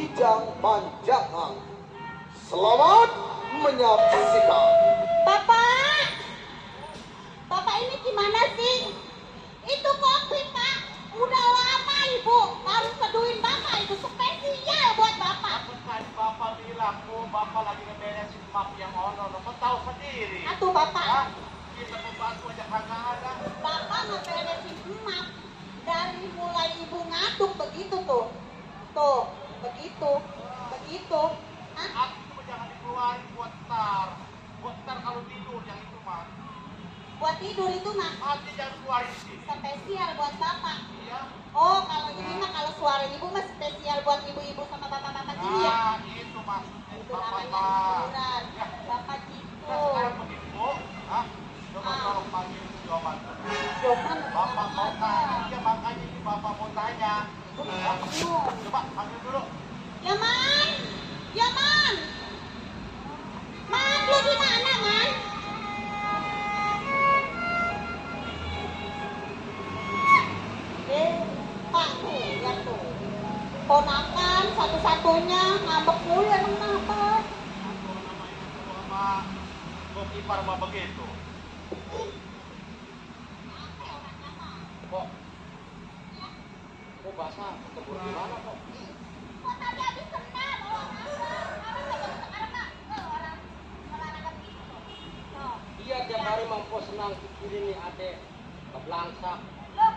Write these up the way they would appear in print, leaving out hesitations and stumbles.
Kijang Panjang. Selamat menyaksikan. Bapak! Bapak ini gimana sih? Itu kopi, Pak. Udah lama Ibu baru seduhin Bapak. Itu spesial buat Bapak. Kan Bapak bilang, Bapak lagi ngeberesin map yang honor. Kau tahu sendiri. Atuh Bapak. Hah? Kita membantu aja kagak ada. Bapak ngeberesin map. Dari mulai Ibu ngaduk begitu tuh. Tuh, begitu. Begitu. Hah? Aku jangan dikeluarin buat tar. Buat tar kalau tidur yang itu mah. Buat tidur itu mah Hati jangan keluarin sih. spesial buat Bapak. Iya. Oh, kalau ini mah kalau suara Ibu mah spesial buat ibu-ibu sama bapak-bapak sini ya. Nah, itu maksudnya Itu Bapak namanya mah. hiburan. Ya. Bapak gitu. Nah, sekarang begitu. Hah? Coba tolong panggil si Joman. Joman Bapak mau tanya. Iya, makanya ini Bapak mau tanya. Hah? Coba panggil dulu. Yaman, Yaman, Man, lu di mana, Man? Pak tuh, lihat tuh. Ponakan satu-satunya ngambek mulu emang kenapa? Atau nama itu sama gokipar mah begitu. Kok basah? Kebur di mana kok? Kok tadi habis senam, sekarang mah orang olahraga begitu tuh. Tuh. Iya tiap hari mampu senang pikirin nih adek kebelangsak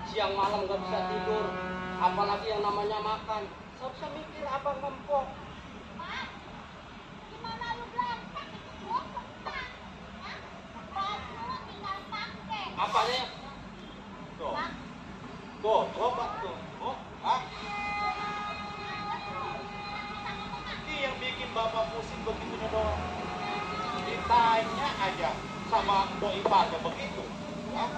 siang malam gak bisa tidur apalagi yang namanya makan saya mikir abang ngempok Pak, gimana lu belangsak itu gua kentang, ya? Baju tinggal pakai. Apanya? Tuh. Pak, Tuh, coba tuh. Oh, hah? Ini yang bikin Bapak pusing begitunya doang. Ditanya aja sama doi pada begitu. Hah?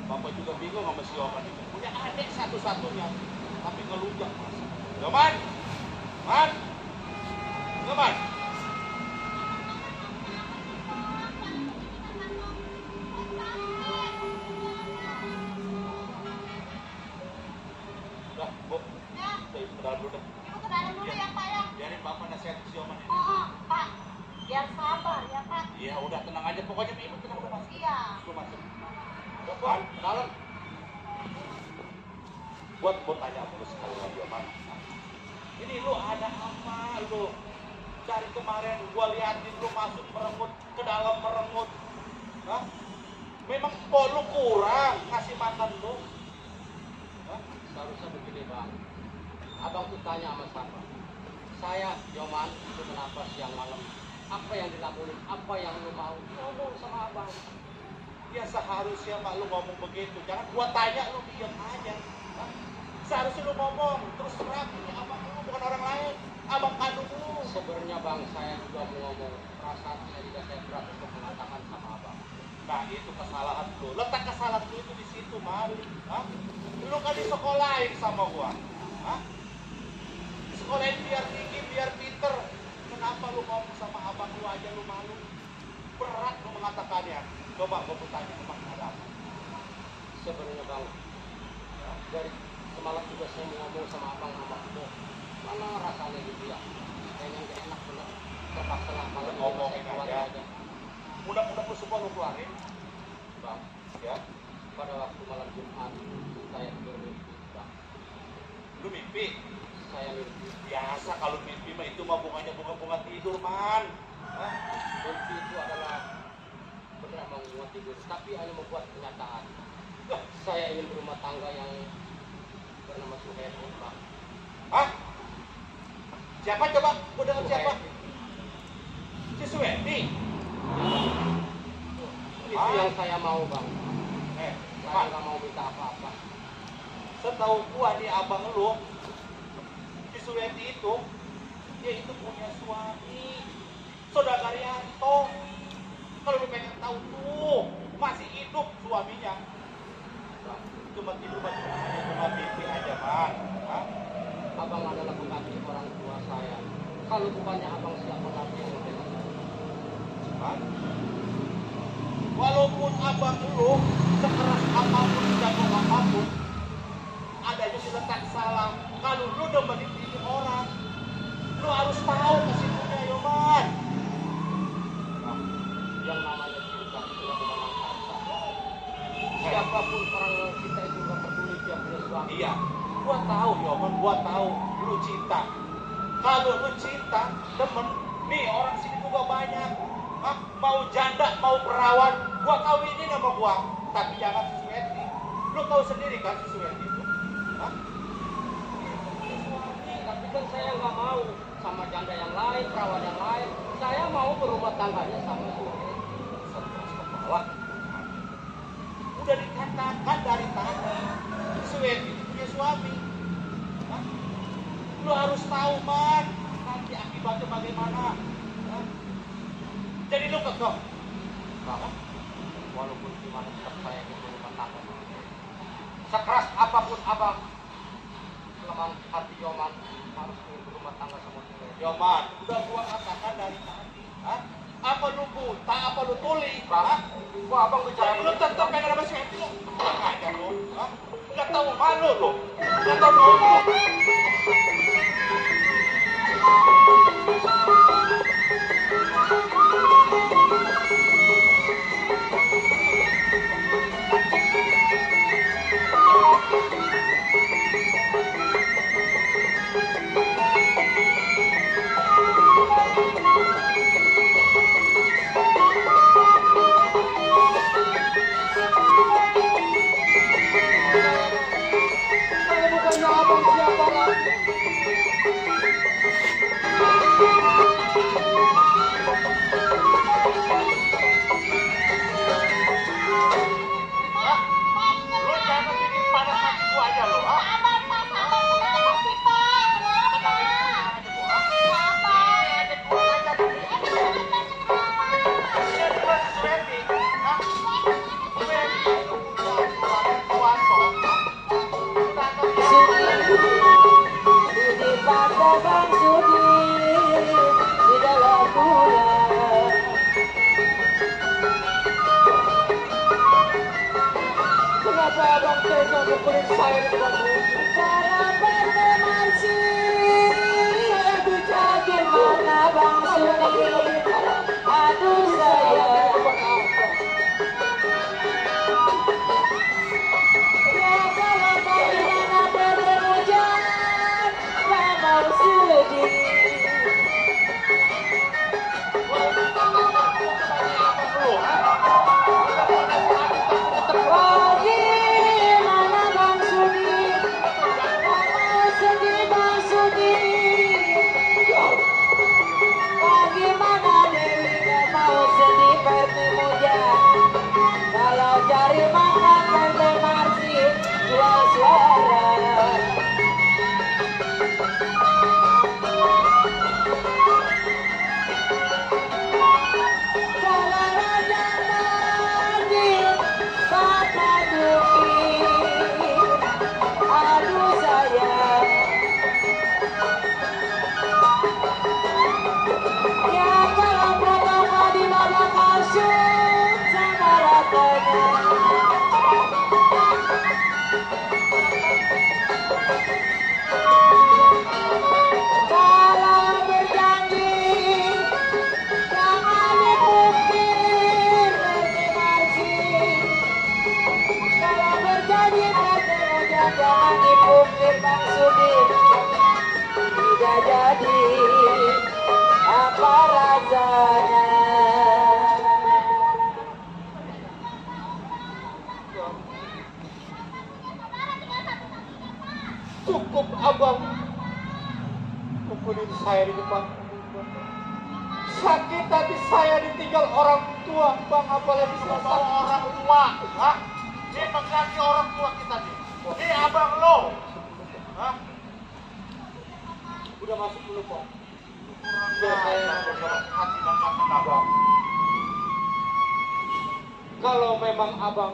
Bapak juga bingung sama si Oman itu. Punya adik satu-satunya, tapi ngelunjak mas. Yoman, Man, Yoman. Udah, Bu. ya, Saya ke dalam dulu deh. Ibu ke dalam dulu ya, Pak ya. Biarin Bapak nasihat si Yoman ini. Oh, Pak, biar sabar ya, Pak. Iya, udah tenang aja. Pokoknya Ibu tenang udah masuk. Iya. Lu masuk. Yoman, ke dalam. Buat tanya dulu sekali lagi, Yoman. Ini lu ada apa lu? Dari kemarin gua liatin lu masuk merengut ke dalam merengut. Hah? Memang lu kurang ngasih makan lu. Hah? seharusnya begini bang abang tuh tanya sama siapa saya Joman itu kenapa siang malam apa yang dilakuin apa yang lu mau ngomong sama abang Ya seharusnya Pak lu ngomong begitu. Jangan gua tanya lu diam aja. Hah? Seharusnya lu ngomong terus terang ini abang lu bukan orang lain. Abang kandung lu. sebenarnya bang saya juga mau ngomong perasaan saya juga saya berat untuk mengatakan sama abang Nah itu kesalahan lu. Letak kesalahan lu itu di situ, Mar. Hah? Lu kan disekolahin sama gua. Hah? Disekolahin biar tinggi, biar pinter. Kenapa lu ngomong sama abang lu aja lu malu? Berat lu mengatakannya. Coba gua tanya abang ada apa? sebenarnya bang dari semalam juga saya mau ngomong sama abang itu mana rasanya gitu ya kayaknya nggak enak bener terpaksa lah malam ini Ngomongin saya keluar aja. aja Mudah-mudahan lu semua lu keluarin. bang Ya. pada waktu malam Jumat saya tidur mimpi bang Lu mimpi. saya mimpi Biasa kalau mimpi mah itu mah bunganya bunga-bunga tidur, Man. Hah? mimpi itu adalah benar mau nguat tidur tapi hanya membuat kenyataan Lah, saya ingin berumah tangga yang bernama Suherni bang hah? Siapa coba? Gua dengar siapa? Suherni. Si Suweti. Itu yang saya mau bang saya Man, nggak mau minta apa-apa setahu gua nih abang lu, si Suweti itu, dia itu punya suami, Saudara Rianto. Kalau lu pengen tahu tuh, masih hidup suaminya. bang Cuma tidur cuma mimpi aja, Man. Hah? abang adalah pengganti orang tua saya kalau bukannya abang siapa lagi yang membela saya Hah? Walaupun abang lu sekeras apapun, jago apapun, adanya si letak salah apapun orang kita itu nggak peduli dia punya suami. Iya, gua tahu Yoman, gua tahu lu cinta. Kalau lu cinta, temen, nih orang sini juga banyak. Hah? Mau janda, mau perawan, gua kawinin sama gua. Tapi jangan si Suweti. Lu tahu sendiri kan si Suweti itu? Hah? Suami, tapi kan saya nggak mau sama janda yang lain, perawan yang lain. Saya mau berumah tangganya sama suami. Stres kepala. Udah dikatakan dari tadi, Suweti itu punya suami. Hah? Lu harus tahu, Man, nanti akibatnya bagaimana. Hah? Jadi lu kekeh. Bang, walaupun gimana tetap saya ingin berumah tangga. Sekeras apapun abang, lemah hati Yoman harus ingin berumah tangga sama saya. Yoman, udah gua katakan dari tadi. Hah? Apa lu buta, apa lu tuli? Hah? Wah, abang bicara Jadi lu tetap pengen sama Suweti lu? Kurang ajar lu. Hah? Nggak tahu malu lu. Nggak tahu malu. Saya bukannya abang siapa lagi. Hah? Lu jangan bikin panas hati gua aja lu. Hah? Sabar Pak, sabar. Kenapa sih Pak? Kenapa? Di pada Bang Sudi di dalam bulan. Kenapa abang tega mukulin saya di depan umum? Cara berteman sih, aduh gimana Bang Sudi, aduh sayang. Ya kalau bagaimana bertemu jangan Bang Sudi. Bagaimana Bang Sudi, mau sedih Bang Sudi. Bagaimana Dewi gak mau sedih bertemu jangan. Kalau cari makan berteman sih dua suara. Kalau raja manggil Bapak Duki, aduh sayang. Ya kalau protokol di bawah kasut sama ratanya. Kalau berjanji jangan dipungkir berterima. Kalau berjanji bertemu jangan dipungkir Bang Sudi. Tidak jadi apa rasanya. Cukup abang mukulin saya di depan umum. Sakit hati saya ditinggal orang tua, bang, apalagi Lu saya bawa orang tua, hah? Ini mengganti orang tua kita nih. Ini abang lo. Hah? udah masuk dulu kok. Ya, saya bergerak hati dan mata abang. Kalau memang abang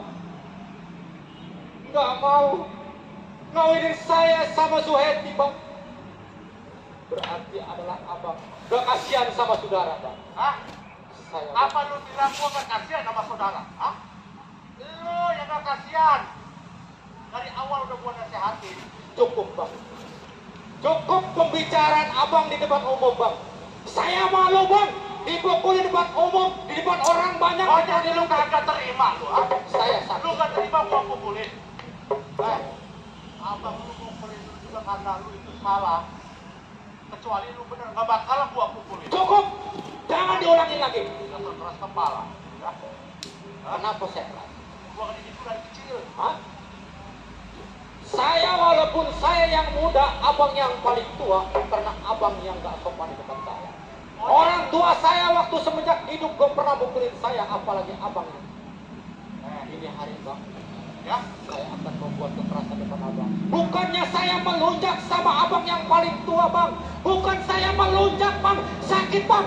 nggak mau ngawinin saya sama Suheti, bang, berarti adalah abang gak kasihan sama saudara, bang. Hah? Saya Apa lu bilang gua gak kasihan sama saudara? Hah? Lu yang gak kasihan. Dari awal udah gua nasihatin. cukup, bang. Cukup pembicaraan abang di depan umum, bang. Saya malu, bang. dipukul di depan umum, di depan orang banyak. Oh, jadi lu kagak terima lu, ah? Saya sakit. Lu gak terima gua pukulin. Abang lu pukulin lu juga karena lu itu salah. Kecuali lu bener gak bakal gua pukulin. Cukup, jangan diulangi lagi. Dasar keras kepala. Ya. Kenapa saya keras? Gua kan dididik dari kecil. Hah? Saya walaupun saya yang muda, abang yang paling tua, karena abang yang gak sopan di depan saya. Orang tua saya waktu semenjak hidup gak pernah mukulin saya, apalagi abang. Ini hari bang, Ya. saya akan membuat kekerasan depan abang. Bukannya saya melunjak sama abang yang paling tua bang, bukan saya melunjak bang, sakit bang.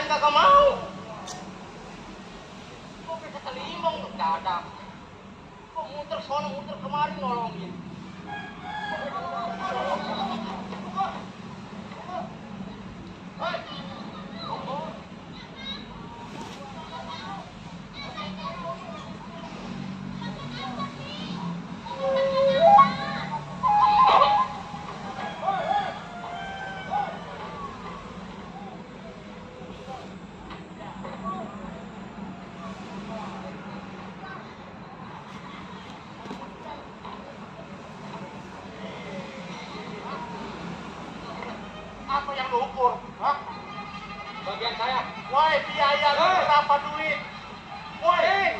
Kagak mau. Kok kita kelimong dadak. Kok muter sono muter kemari nolongin. Apa yang lu ukur? Hah? Bagian saya. Woi, biaya lu berapa duit? Woi,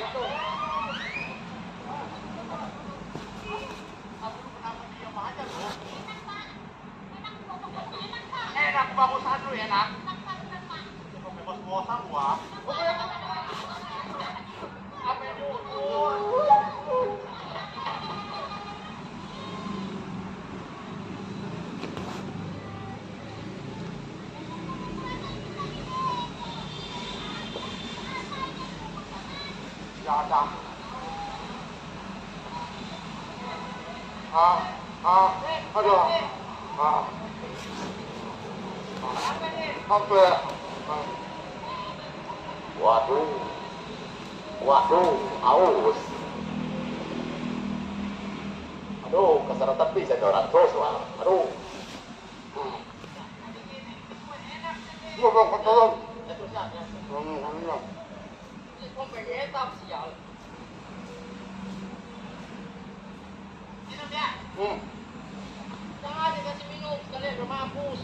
tapi lu kenapa diam aja lu? Enak bagusan lu enak. Coba bebas-bebasan gua. Apa yang diukur? Ya ada. Aduh. Apa ya? Waduh, aus. Aduh, kesana tepi saya dorang terus, wah. Aduh. Gua belum ketolong. Kok pengen tak sial. Minum ya? Jangan dikasih minum, sekalian udah mampus.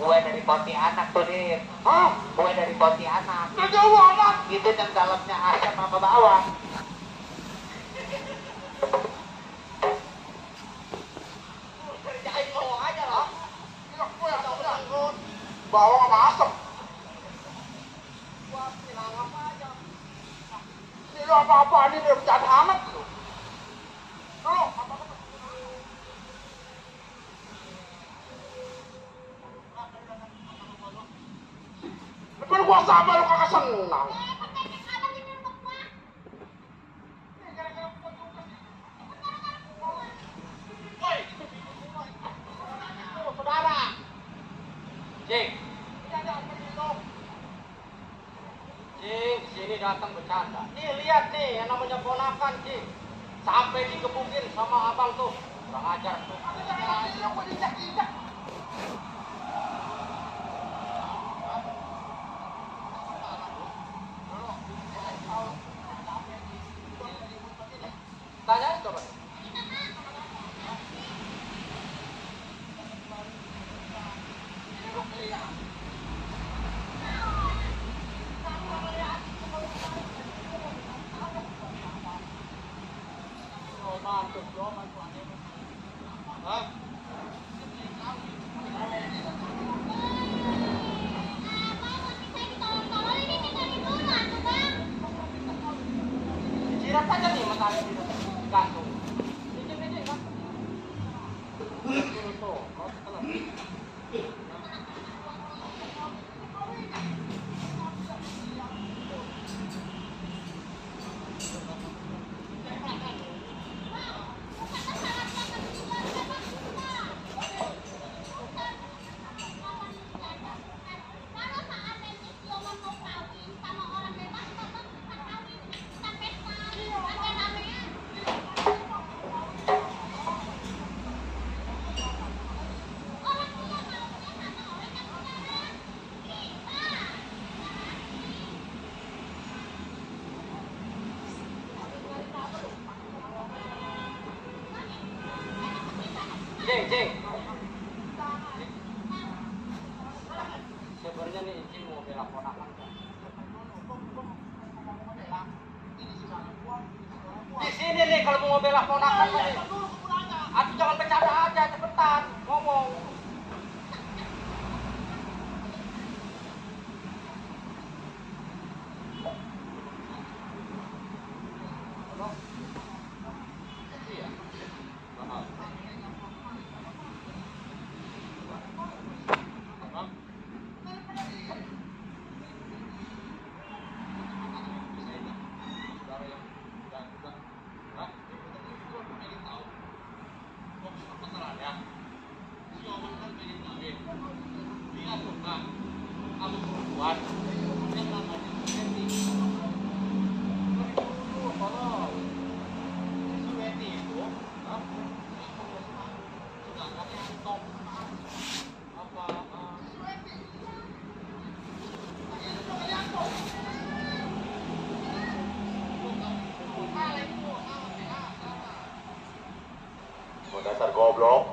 Kue dari Pontianak tuh, Dit. Hah? Kue dari Pontianak. Udah jauh amat. Itu yang dalamnya asam sama bawang. Kerjain lo aja lah. Gila, kue ada udah. Bawang sama asem. Gua bilang apa aja. Ini lo apa-apa ini jahat amat lo. Lo apa-apa. Depan gua sama lo kagak senang. Saudara. Cing. Cing, sini datang bercanda. Nih lihat nih, yang namanya ponakan, Cing. Sampai dikebukin sama abang tuh. Kurang ajar tuh. Tanyain coba. Hah? Jirat aja nih matanya gantung. Ini kan. Tuh, kau telan. Cing. Sebenarnya nih Cing mau bela ponakan. Di sini nih kalau mau bela ponakan nih. Aduh jangan bercanda aja, cepetan ngomong. Dasar goblok.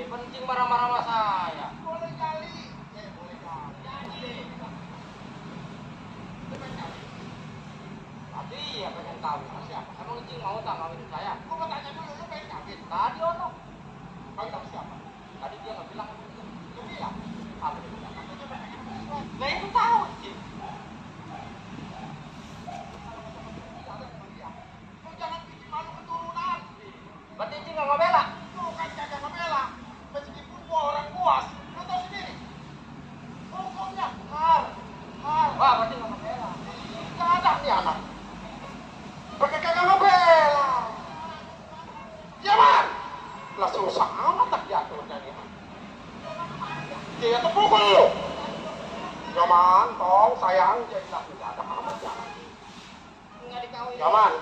Penting marah-marah sama saya. Boleh kali. Boleh kali. Tadi ya pengen kawin sama siapa? Emang Cing mau tak kawin saya? Gua mau tanya dulu, lu pengen kawin? Tadi ono. Kawin sama siapa? Tadi dia nggak bilang. Lu bilang. Apa dia bilang? Katanya pengen sama gua. Nah itu tahu Cing. Lu jangan bikin malu keturunan. Berarti Cing nggak ngebela. Lu kan kagak ngebela. Meskipun gua orang puas. Lu tahu sendiri. Hukumnya har. Wah berarti nggak ngebela. Gak ada nih anak. Pakai kagak ngebela. Ya man. Lah susah amat tak diaturnya nih. Dia terpukul lu. Nyaman, tong, sayang, jadi tak ada amat jangan. Nggak dikawin. Nyaman.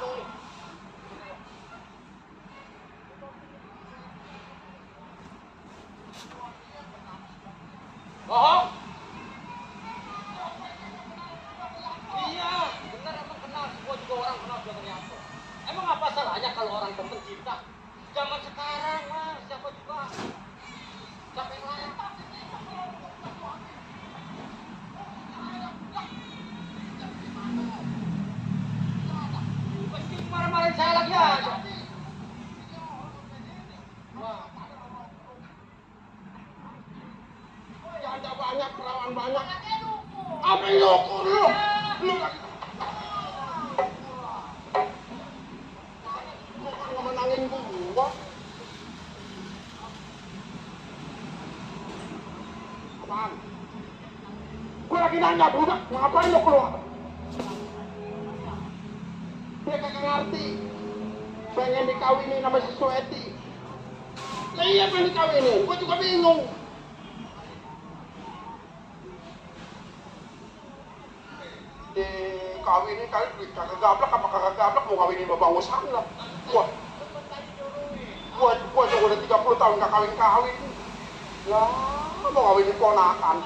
Bohong. Iya, benar emang kenal. Gua juga orang kenal Sudaryanto. Emang apa salah? kalau orang pencinta. Zaman sekarang mas, siapa juga? Siapa yang layak? Pasti marah-marahin saya lagi aja. Ya ada banyak perawan banyak. Apa yang nyukur lu? Lu kan menangin gua. Apaan? Gua lagi nanya budak, ngapain lu keluar? Dia kagak ngerti. Pengen dikawinin sama si Sueti. Lah iya pengen dikawinin, gua juga bingung. Dikawinin kali duit kagak gablak apa kagak gablak mau kawinin babang usaha lah. Gua juga udah 30 tahun gak kawin-kawin. Lah, mau kawinin ponakan.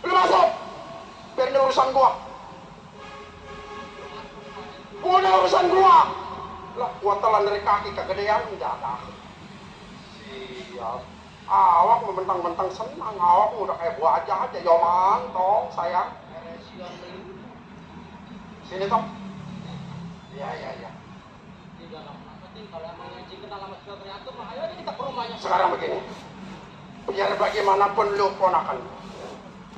Lu masuk. Biar ini urusan gua. Udah urusan gua. Lah, gua telan dari kaki kegedean jaga. Siap. Awak mau mentang-mentang senang, awak udah kayak buah aja, Yoman, tong, sayang. Sini tong. Iya. Kalau emang Encing kenal sama si kreator, mah ayo kita ke rumahnya. Sekarang begini, biar bagaimanapun lu ponakan.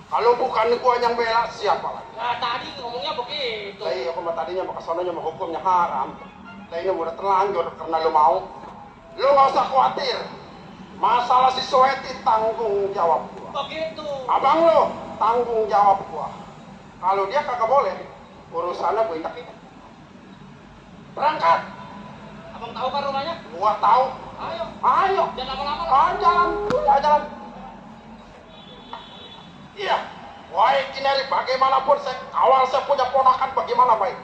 Kalau bukan gua yang bela, siapa lagi? Nah tadi ngomongnya begitu. Lah iya, aku tadinya mau kesana mau hukumnya haram. Lah ini udah terlanjur karena lu mau. Lu nggak usah khawatir. Masalah si Sueti tanggung jawab gua. Begitu. Abang lu tanggung jawab gua. Kalau dia kagak boleh, urusannya gue intak-intak. Berangkat. Abang tahu kan rumahnya? Gua tahu. Ayo. Jangan lama-lama. Jalan. Iya. Wah, Kineri, bagaimanapun saya awal saya punya ponakan bagaimana baik.